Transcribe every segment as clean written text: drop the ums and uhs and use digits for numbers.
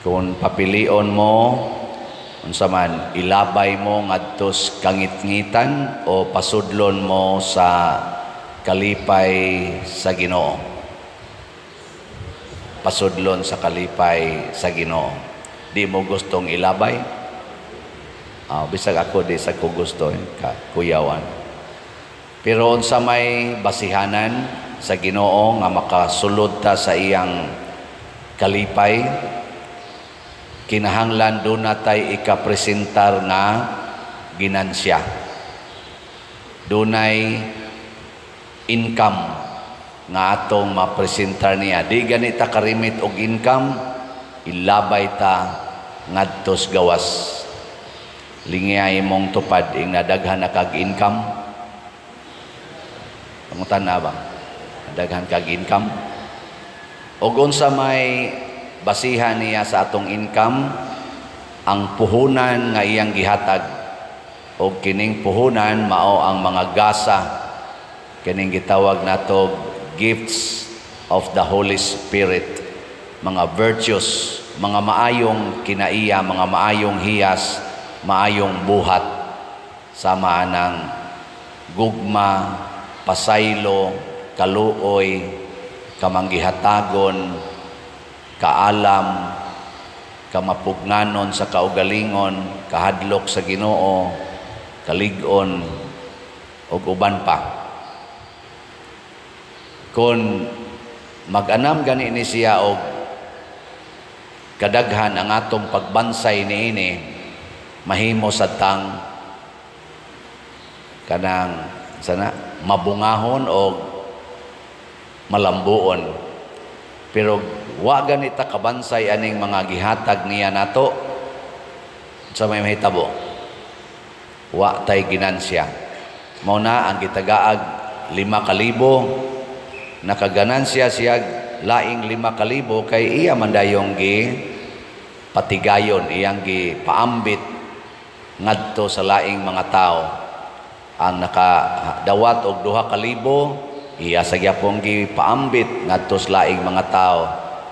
Kung papilion mo, unsa man, ilabay mo ngadtos kangitngitan o pasudlon mo sa kalipay sa Ginoo? Pasudlon sa kalipay sa Ginoo. Di mo gustong ilabay? Bisag ako, di sa ko gusto ka kuyawan. Pero unsa may basihanan sa Ginoo nga makasulod ta sa iyang kalipay? Kinahanglan duna tay ikapresentar nga ginansya. Dunay income nga atong mapresentar niya. Di gani ta karimit og income, ilabay ta ngadtos gawas. Lingiyay mong tupad ing nadaghan na kag income. Pangutan na ba? Nadaghan kag income? Og unsa may basihan niya sa atong income? Ang puhunan nga iyang gihatag. Og kining puhunan mao ang mga gasa, kining gitawag nato gifts of the Holy Spirit, mga virtues, mga maayong kinaiya, mga maayong hiyas, maayong buhat, sama anang gugma, pasaylo, kaluoy, kamanggihatagon, kaalam, kamapugnanon sa kaugalingon, kahadlok sa Ginoo, kalig-on, ug uban pa. Kung mag-anam gani ni siya og kadaghan ang atong pagbansay niini, mahimo sa tang kanang sana mabungahon o malambuon. Pero wa gani ta kabansay aning mga gihatag niya nato, sa may mahitabo, wa tay ginansya. Mao na ang gitagaag 5,000, nakaganansya siya laing 5,000 kay iya man dayong gi patigayon, iyang gi paambit ngadto sa laing mga tao. Ang nakadawat og 2,000, iya sa gyapon gi paambit ngadto sa laing mga tao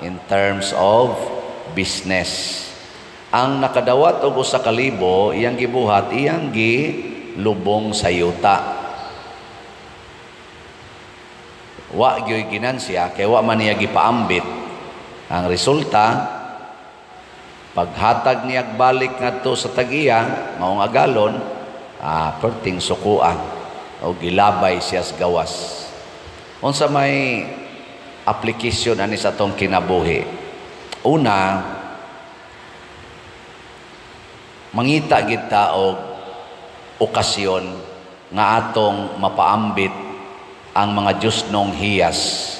in terms of business. Ang nakadawat og 1,000, iyang gibuhat, iyang gi lubong sa yuta. Wa gyoy ginansya kay wa man niya gipaambit. Ang resulta, paghatag niya balik ngadto sa tag-iya, maong agalon, perting sukua o gilabay siya sa gawas. Unsa may application ani sa atong kinabuhi? Una, mangita gid ta og okasyon nga atong mapaambit ang mga Diyosnong hiyas,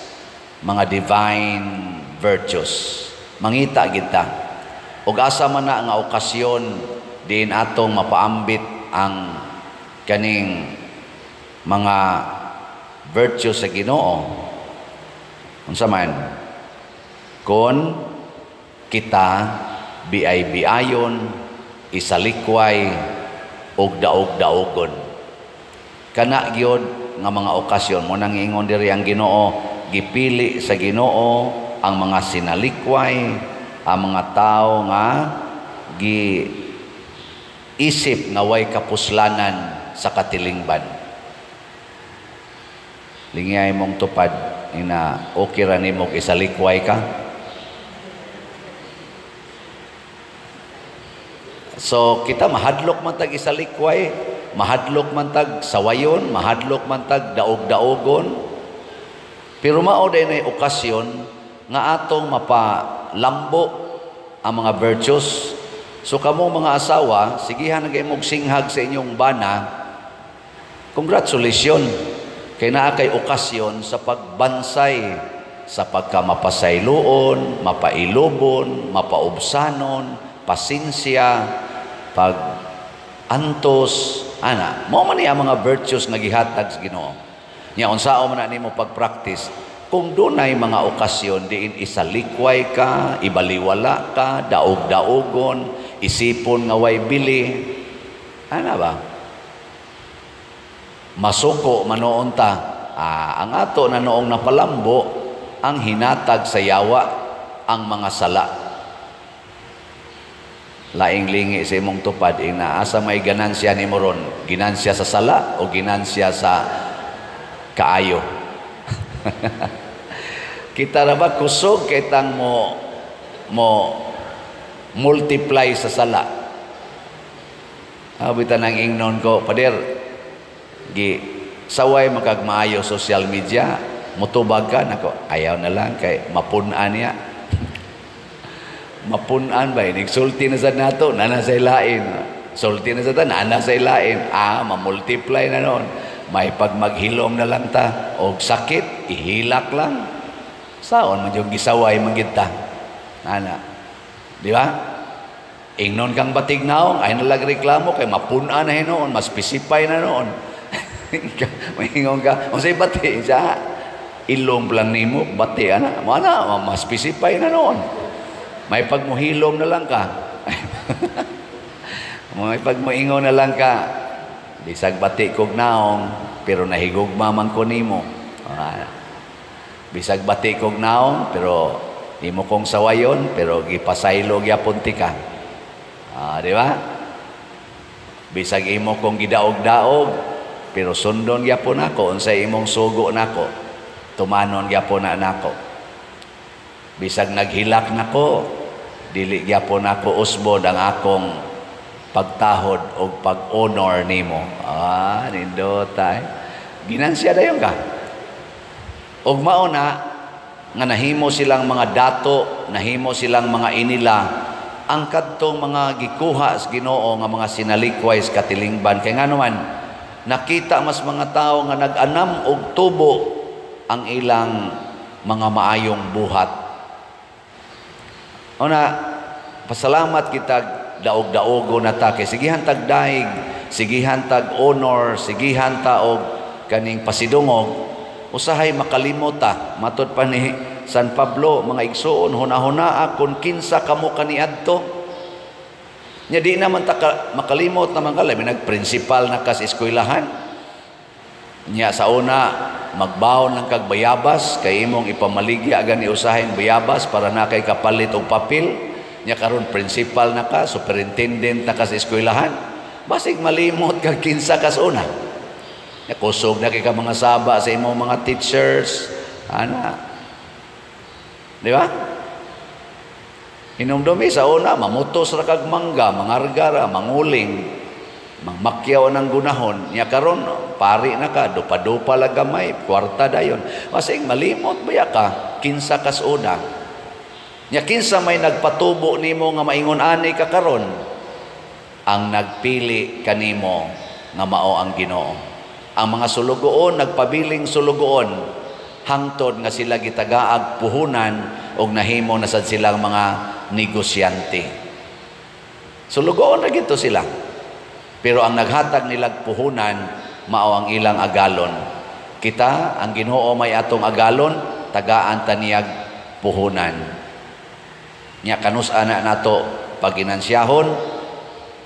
mga divine virtues. Mangita gid ta. Og asa man na nga okasyon diin atong mapaambit ang kaning mga virtues sa Ginoo? Unsa man? Kon kita biay-biayon, isalikway og daog-daogon. Kana gyud nga mga okasyon mo nang ingon diri ang Ginoo, gipili sa Ginoo ang mga sinalikway, ang mga tao nga gi isip nga way kapuslanan sa katilingban. Lingay mong tupad ina okay ra nimo isalikway ka. So kita mahadlok man tag isalikway, mahadlok man tag sawayon, mahadlok man tag daog-daogon. Pero mao day nay okasyon nga atong mapalambo ang mga virtues. So kamo mga asawa, sigihan na kayong singhag sa inyong bana. Congratulations kay naa kay okasyon sa pagbansay, sa pagkamapasayloon, mapailobon, mapaubsanon, pasensya, pag antos, ana. Mao man ni ang mga virtues nga gihatag sa Ginoo. Nya unsao man na nimo pag-practice kung dunay mga okasyon diin isalikway ka, ibaliwala ka, daog-daogon, isipon nga way bili, ana ba? Masuko manoon ta. Ang ato na noong napalambo ang hinatag sa yawa ang mga sala. Laing lingi sa imong tupad, ina asa may ganansya nimo ron? Ginansya sa sala o ginansya sa kaayo? Kita ra ba kusog kay tang mo mo multiply sa sala? Abi nang ingnon ko, "Pader, gi saway makag maayo social media, mutubag ka nako." "Ayaw na lang kay mapun-an niya." Mapun-an ba? Nagsulti na sa nato, nana sa ilain. Sulti na sa ta, nana sa ilain. Ah, mamultiply na noon. May pag maghilom na lang ta. Og sakit, ihilak lang. Saon man yung gisaway man gid ta. Ana. Di ba? Ingnon kang batig naong, ay nalag reklamo kay mapun-an na hinuon, mas specify na noon. Maingon ka, unsay bati siya? Ilong lang nimo, bati ana. Mana, mas specify na noon. May pagmuhilom na lang ka. May pagmuingon na lang ka. Bisag bati kog naong, pero nahigugma man ko nimo. Ah, bisag bati kog naong, pero nimo kong sawayon, pero gipasaylo gyapon ti ka. Ah, di ba? Bisag imo kong gidaog-daog, pero sundon gyapon ako unsay imong sugo nako. Tumanon gyapon na nako. Bisag naghilak nako, dili gyapon nako usbon ang akong pagtahod o pag-honor nimo. Ah, nindota eh. Ginansya dayon ka. Og mao na nga nahimo silang mga dato, nahimo silang mga inila, ang kadtong mga gikuha sa Ginoo nga mga sinalikway sa katilingban, kay ngano man nakita mas mga tao nga nag-anam og tubo ang ilang mga maayong buhat. Una, pasalamat kita, daog-daogo na ta kay sigihan tag daig, sigihan tag honor, sigihan ta og kaning pasidungog, usahay makalimot ta. Matod pa ni San Pablo, "Mga igsuon, hunahunaa kung kinsa kamo kaniadto." Nya di naman ta makalimot naman ka, labi nag-principal na ka sa eskwelahan. Nya sa una, magbaon lang kag bayabas, kay imong ipamaligya gani usahay bayabas para na kay kapalit og papel. Nya karon principal na ka, superintendent na ka sa eskwelahan. Basig malimot kag kinsa ka sa una. Nya kusog na kay ka mga saba sa imong mga teachers. Ana. Di ba? Hinumdumi sa una, mamutos ra kag mangga, mangarga ra, manguling, mangmakyaw ng gunahon. Nya karon pari na ka, dupa-dupa lang gamay, kwarta dayon. Masing malimot ba ka, kinsa kas una. Nya kinsa may nagpatubo nimo nga maingon ani ka karon? Ang nagpili kanimo nga mao ang Ginoo. Ang mga sulugoon nagpabiling sulugoon hangtod nga sila gitagaag puhunan og nahimo na sad silang mga negosyante. Sulugoon na gito sila. Pero ang naghatag nilag puhunan mao ang ilang agalon. Kita, ang Ginoo may atong agalon, tagaan ta niyag puhunan. Nya kanus ana nato paginansiyahon,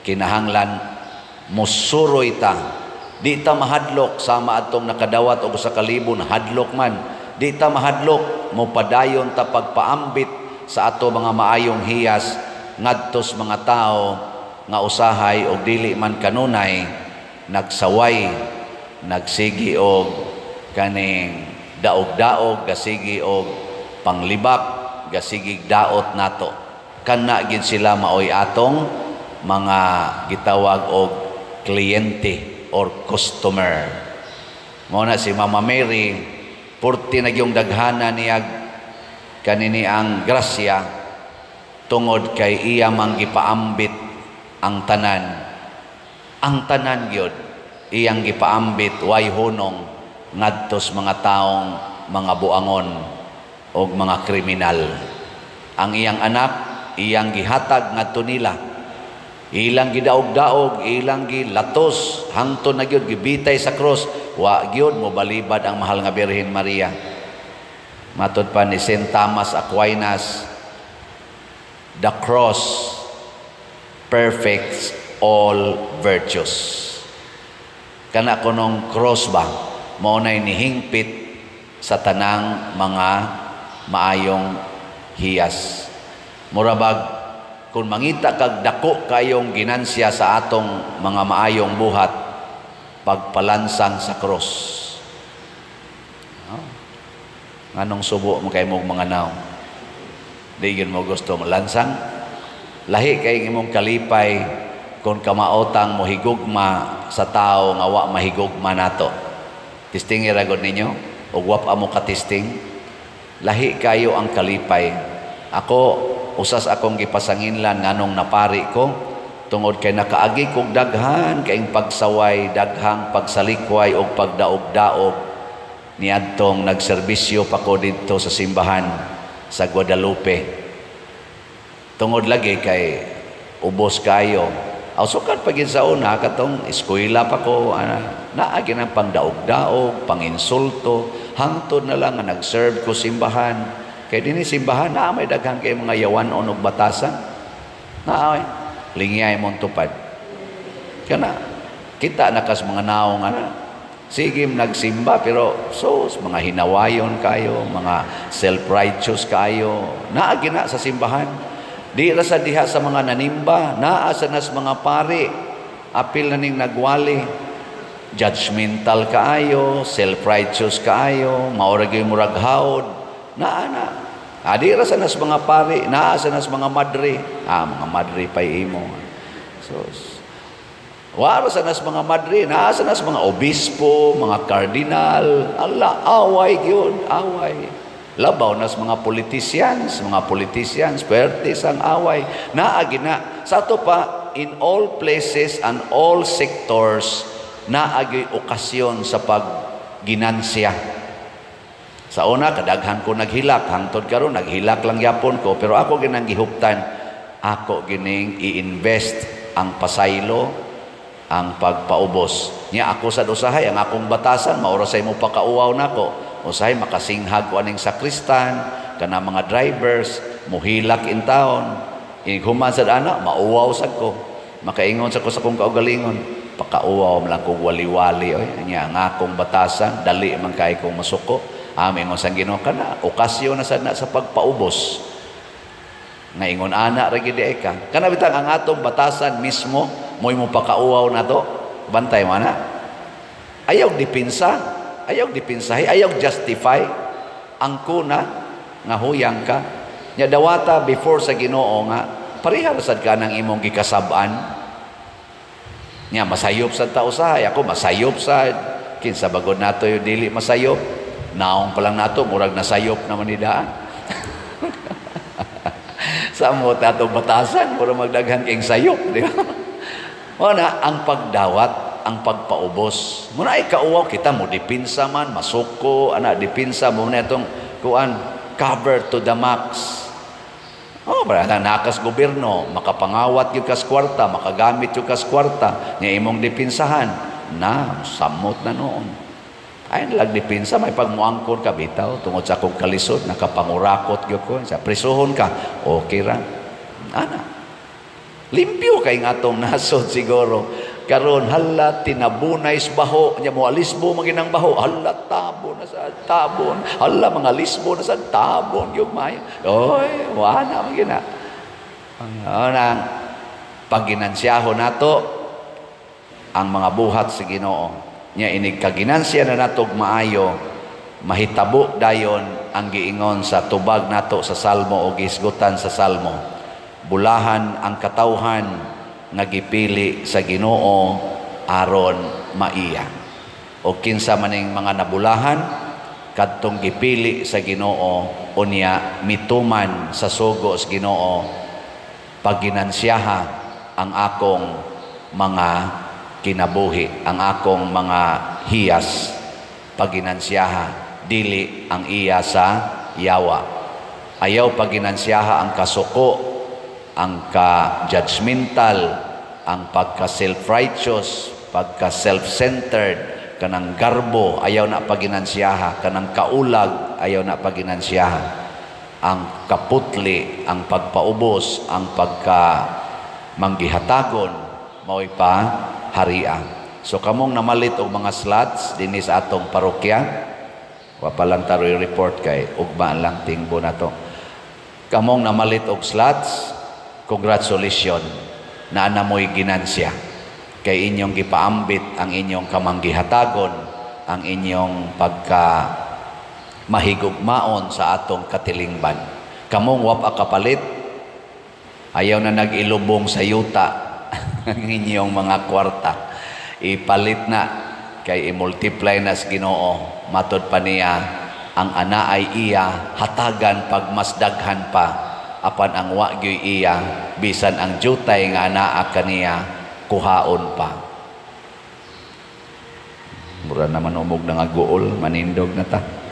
kinahanglan musuroy ta. Di ta mahadlok sama atong nakadawat og sa kalibon, hadlok man. Di ta mahadlok, mopadayon ta pagpaambit sa ato mga maayong hiyas ngadtos mga tao nga usahay og dili man kanunay nagsaway, nagsigi og kaning daog-daog, gasigi og panglibak, gasigig daot nato. Kana gid sila maoy atong mga gitawag og kliyente or customer. Mao na si Mama Mary, purti na yung daghana niya kanini ang grasya tungod kay iya mang gipaambit ang tanan. Ang tanan gyud iyang gipaambit, way hunong ngadtos mga taong mga buangon og mga kriminal. Ang iyang anak iyang gihatag ngadto nila. Ilang gidaog-daog, ilang gilatos, hangtod na gyud gibitay sa cross, wa gyud mobalibad ang mahal nga Birhen Maria. Matod pa ni Saint Thomas Aquinas, "The cross perfects all virtues." Kana kunong cross ba, mao nay nihingpit sa tanang mga maayong hiyas. Murabag Kung mangita kag dako kayong ginansya sa atong mga maayong buhat, pagpalansang sa krus. Oh. Nganong subo mo kay mong mga naong? Di gyud mo gusto molansang? Lahi kay imong kalipay kung kamaotang mohigugma sa tao nga wa mahigugma nato. Testing ra gud ninyo ug wa pa mo katesting. Lahi kayo ang kalipay. Ako usas akong gipasanginlan nganong napari ko tungod kay nakaagi kog daghan kaing pagsaway, daghang pagsalikway og pagdaog-daog niadtong nagserbisyo pa ko didto sa simbahan sa Guadalupe. Tungod lagi kay ubos kayo. Aw sukad pa gid sa una, katong eskwela pa ko ana, naa gyud ang pangdaog-daog, panginsulto, hangtod na lang nga nag-serve ko simbahan. Kay dinhi simbahan naa may daghan kay mga yawan-on og batasan. Naa lingyay mong tupad. Kana kita na kas mga naong ana. Sige nagsimba pero so mga hinawayon kayo, mga self-righteous kayo, naa gina sa simbahan. Di ra sa diha sa mga nanimba, naa sa nas mga pari. Apil na ning nagwali. Judgmental kaayo, self-righteous kaayo, mao ra gyud murag hawd. Naa na. Adi ra sa nas mga pari, naa sa nas mga madre. Ah, mga madre pa'y imo. So, wara sa nas mga madre, naa sa nas mga obispo, mga kardinal. Ala, away gyud, away. Labaw nas mga politicians, pwerte sang away. Naa gina. Sa ato pa, in all places and all sectors, naa gyud okasyon sa pagginansya. Sa una, kadaghan ko naghilak. Hangtod karon naghilak lang yapon ko. Pero ako ginang gihuptan, ako gining i-invest ang pasaylo, ang pagpaubos. Nya ako sa usahay, ang akong batasan, maura sa imo pakauwaw nako. Usahay makasinghag ko aning sakristan, kana mga drivers, muhilak in town. Human sad ana, mauwaw sad ko. Makaingon sa ko sa akong kaugalingon, pakauwaw man lang kog wali-wali oy. Nya ang akong batasan, dali man kay kong masuko. Amin mo sang Ginoo kana, okasyon na sad na sa pagpaubos. Nga ingon ana ra gid ka. Kana bitang ang atong batasan mismo mo'y mo pakauwaw nato. Bantay mo ana. Ayaw dipinsa, ayaw dipinsahi, ayaw justify ang kuna nga huyang ka. Nya dawata before sa Ginoo nga pareha ra sad ka nang imong gikasab-an. Nya masayop sad ta usahay, ako masayop sad. Kinsa bagod nato yung dili masayop. Naong pa lang nato murag nasayop naman ni daan. Sa mo ato batasan murag magdaghan kay sayop, di ba? Mao na ang pagdawat, ang pagpaubos. Muna ay kauwaw kita mo dipinsa man, masuko, ana dipinsa mo na itong kuan cover to the max. Oh, para nakas gobyerno, makapangawat yung kas kwarta, makagamit yung kas kwarta, nya imong dipinsahan, na samot na noon. Ay lag dipinsa, may pagmuangkon ka bitaw tungod sa akong kalisod, nakapangurakot gyud ko, sa prisuhon ka, okay ra. Ana. Limpyo kay nga atong nasod siguro. Karon hala tinabunay sa baho, nya mo alisbo maginang baho, hala tabo na sa tabon, hala mga lisbo na sa tabon yung may. Oy, wala magina. Ang pagginansyahon nato ang mga buhat sa Ginoo. Nya inig kaginansya na natog maayo, mahitabo dayon ang giingon sa tubag nato sa Salmo o gisgutan sa Salmo. Bulahan ang katawhan nga gipili sa Ginoo aron maiya. O kinsa maning mga nabulahan kadtong gipili sa Ginoo unya mituman sa sugo sa Ginoo, paginansyaha ang akong mga kinabuhi, ang akong mga hiyas, paginansyaha dili ang iya sa yawa. Ayaw paginansyaha ang kasuko, ang ka-judgmental, ang pagka-self-righteous, pagka-self-centered, kanang garbo, ayaw na paginansyaha, kanang kaulag, ayaw na paginansyaha, ang kaputli, ang pagpaubos, ang pagka-manggihatagon, mao'y pa haria. So kamong namalit og mga slots dinhi sa atong parokya, wa pa lang taroy report kay ugma lang tingbo na to. Kamong namalit og slots, Congratulations, naa na mo'y ginansya. Kay inyong gipaambit ang inyong kamanggihatagon, ang inyong pagka mahigugmaon sa atong katilingban. Kamong wa pa kapalit, ayaw na nag-ilubong sa yuta ang inyong mga kwarta. Ipalit na kay i-multiply na sa Ginoo. Matod pa niya, ang anaay iya hatagan pag mas daghan pa, apan ang wa gyoy iya, bisan ang jutay nga anaa kaniya kuhaon pa. Mura naman umog na nga guol, manindog na ta.